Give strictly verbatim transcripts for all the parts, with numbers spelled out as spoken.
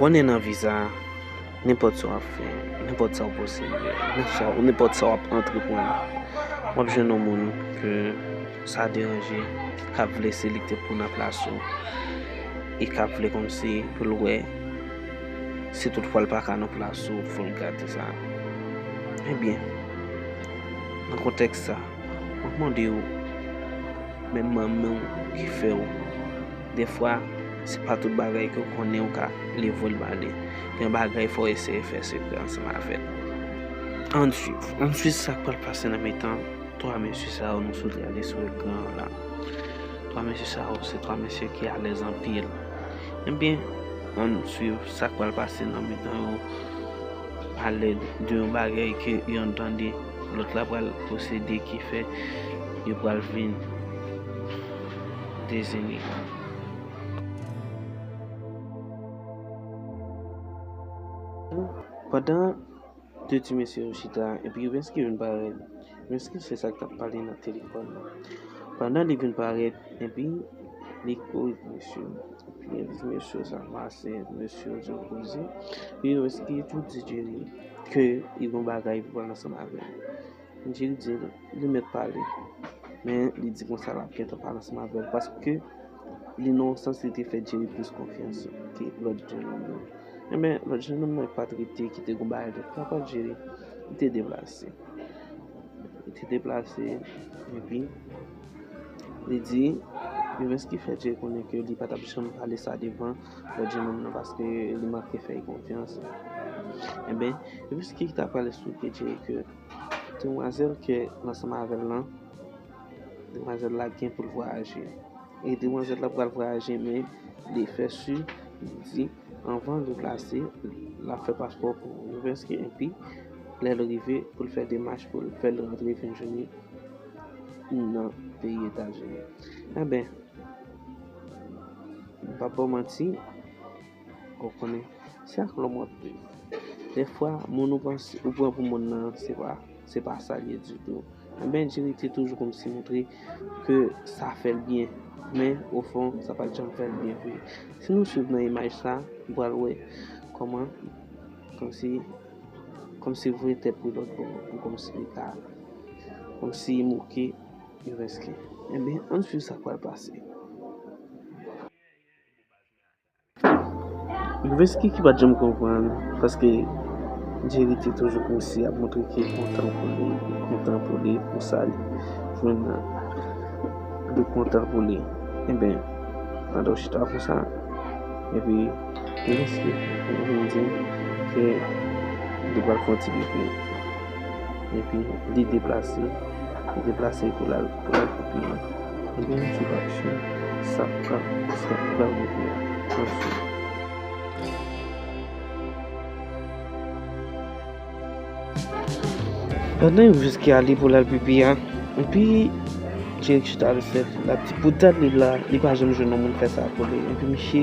Konnen nan vi sa, nenpòt sa w ap fè, nenpòt sa w posede, nan sa, nenpòt sa w ap antreprann, w ap jwenn yon moun ke sa deranje, k ap vle selekte pou nan plas ou, e k ap vle kòmsi pou l wè si toutfwa l pa ka nan plas ou, fò l gate sa. Ebyen, nan kontèks sa, m ap mande w, menm manman w ki fè w, dèfwa, se pa tout bagay ke w konnen w ka livre l ba li. Gen bagay fò w eseye fè sekrè ansanm avè l. Ann swiv, ann swiv sa k pral pase nan mitan twa mesye sa yo nou sot gade sou ekran an la. Twa mesye sa yo, se twa mesye ki alèz anpil. Ebyen, ann swiv sa k pral pase nan mitan yo, alèd de yon bagay ke yonn tande, lòt la pral posede ki fè yo pral vin dezini. Pandan de ti mesye yo chita, epi Rubensky vin parèt. Rubensky se sa k t ap pale nan telefòn nan. Pandan li vin parèt, epi li kouri pou mesye yo. Epi li di mesye yo sa pase, mesye yo di l koze. Epi Rubensky tou di Jerry ke li gon bagay pou pale ansanm avè l. Jerry di li mèt pale. Men li di konsa l ap gentan pale ansanm avè l, paske li nan yon sans li te fè Jerry plis konfyans ke lòt jennonm yo. Ebyen, lòt jennonm nan pa t rete kite gon bagay lòt. Papa Jerry, li te deplase. Li te deplase, epi li di, Rubensky fè Jerry konnen ke li pa t ap janm pale sa devan lòt jennonm nan, paske li manke fè l konfyans. Ebyen, Rubensky ki t ap pale esplike Jerry ke demwazèl ke l ansanm avè l lan, demwazèl la gen pou l vwayaje. E demwazèl la pral vwayaje, men li fè si, li di, anvan l deplase, l ap fè paspò pou Rubensky, epi lè l rive, pou l fè demach, pou l fè l rantre vin jwenn li nan peyi Etazini. Ebyen, m p ap ba w manti, ou konnen, se ak lòm w ap viv. Dèfwa, moun ou panse, ou pran pou moun nan, se pa, se pa sa l ye ditou. Ebyen, Jerry te toujou kòmsi montre ke sa fè l byen. Men, ofon, sa pa t janm fè l byen vre. Si nou swiv nan imaj sa, nou pral wè kòman, kòmsi, kòmsi voye tèt li lòt bò, pou kòmsi li ta, kòmsi moke Rubensky. Ebyen, ann swiv sa k pral pase. Rubensky ki pa t janm konprann, paske Jerry te toujou kòmsi ap montre ke li kontan pou li, li kontan pou li, pou sa li jwenn nan, li kontan pou li. Ebyen, pandan yo chita konsa, epi Rubensky vin di ke li pral fè yon ti pipi. Epi li deplase, li deplase pou l al, pou l al pipi an. Ebyen, ann swiv aksyon, sa k pral, sa k pral rive a. Ann swiv. Pandan Rubensky ale pou l al pipi a, epi Jerry chita l sèl, l ap di pou dat li la, li pa janm jwenn yon moun fè sa pou li. Epi misye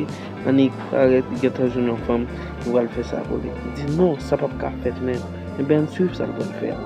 annik parèt, li gentan jwenn yon fanm ki pral fè sa pou li. Li di non, sa p ap ka fèt menm. Ebyen, ann swiv sa l pral fè a.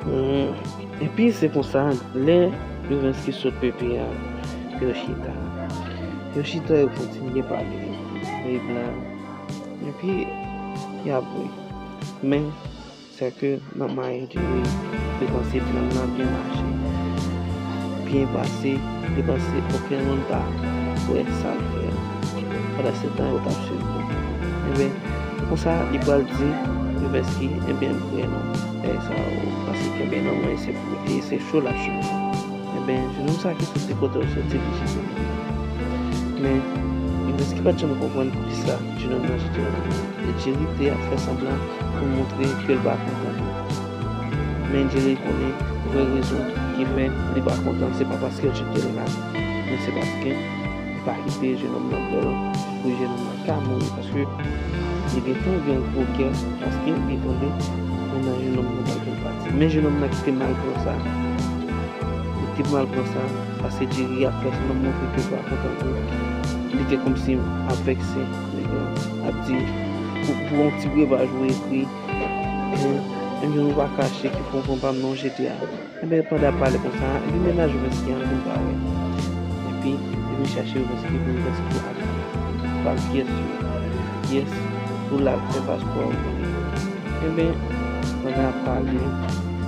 Hmm. Epi se konsa, lè Rubensky sot pipi a, yo chita. Yo chita, yo kontinye pale. Epi, epi, y ap ri. Men, sèke nan mayen Jerry, li panse plan nan byen mache. Byen pase, li panse okenn moun pa wè sa l fè a. Pandan se tan, yo t ap swiv li. Ebyen, se konsa, li pral di Rubensky, ebyen, m kwè non. Bagay sa yo, paske kenbe nan mwen, se pou, e se cho l ap cho. Ebyen, jennonm sa ki soti kote l soti, li jete nan men. Men, Rubensky pa t janm konprann poukisa jennonm nan jete l nan men. E Jerry te ap fè sanblan pou montre ke l pa kontan. Men Jerry konnen vrè rezon ki fè li pa kontan, se pa paske l jete l la, men se paske pa kite jenòm nan bèl pou jenòm nan ka mouri, paske li gentan gen gwo kè, paske li tande mennaj jenòm nan pral fè l pati. Men jenòm nan kite mal pran sa. Li te mal pran sa, paske Jerry ap fè semblan montre ke l pa kontan tou. Li te kòmsi ap vekse, ap di, pou, pou yon ti brevaj ou ekri, eh, yon pa kache ki fon fon pa m non G T A. Enben, pandan ap pale konsa, li mennaj Ouvensky an vin pa wè. Epi, li vin chache Ouvensky pou Ouvensky al ba l pyès yo. Pyès pou l al fè paspò pou li. Enben, pandan ap pale,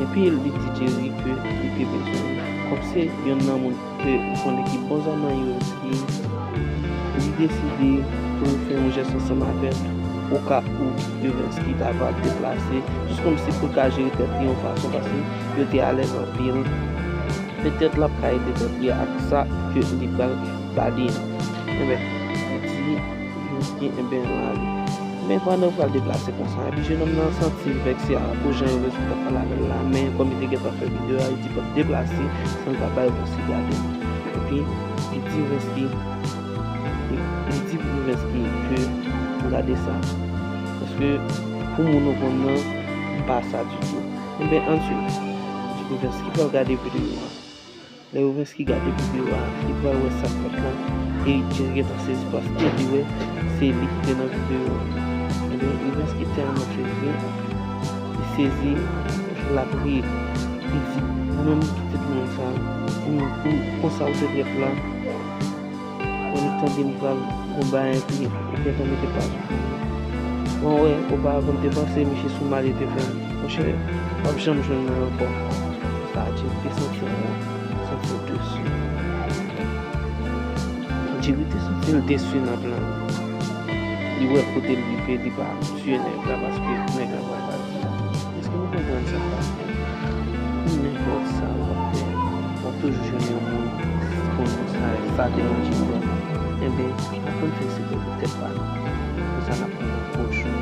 epi li di Jerry ke li te bezwen l. Kòm se youn nan moun ke ou konnen ki bon zanmi Ouvensky, li deside pou l fè yon jès ansanm avè l, oka ou Ouvensky ta pral deplase, jis kòmsi pou l ka jere tèt li yon fason, paske yo te alèz anpil. Petèt l ap ka ede tèt li ak sa ke li pral ba li an. Enben, li di Ouvensky, enben, ann ale. Men pandan yo pral deplase konsa, epi jenòm nan santi l vekse akoz jan Ouvensky t ap pale avè l la, men kòm li te gentan fè videyo a, li di l p ap deplase san l pa bay Ouvensky gade. Epi, li di Ouvensky, li, li di Ouvensky ke gade sa. Paske pou moun ou konn nan, m pa sa ditou. Enben, ann swiv. Ouvensky pral gade videyo a. Lè Ouvensky gade videyo a, li pral wè sa k fèt la. E Jerry gentan sezi paske li wè se li ki te nan videyo a. Enben, Ouvensky tèlman sezi, li sezi, l ap ri. Li di, ou menm ki te moun sa, ou, ou, konsa ou te trèt la. Ou tande m pral gon bagay epi ou gentan mete pa sou. Bon, wè, oparavan m te panse misye sou mal li te fè m. Monchè, w ap janm jwenn mwen ankò. Sa a di m te santi l wont, santi l desi. Jerry te santi l desi nan plan. Li wè kote l rive, li pa tye nèg la paske nèg la pral pati. Èske nou konprann sa k pase? Pou nenpòt sa w ap fè, w ap toujou jwenn yon moun ki konn sa, sa te yon ti pran. Enben, aprann fè se pou tèt pa nou. Konsa n ap pran nan pòch yo.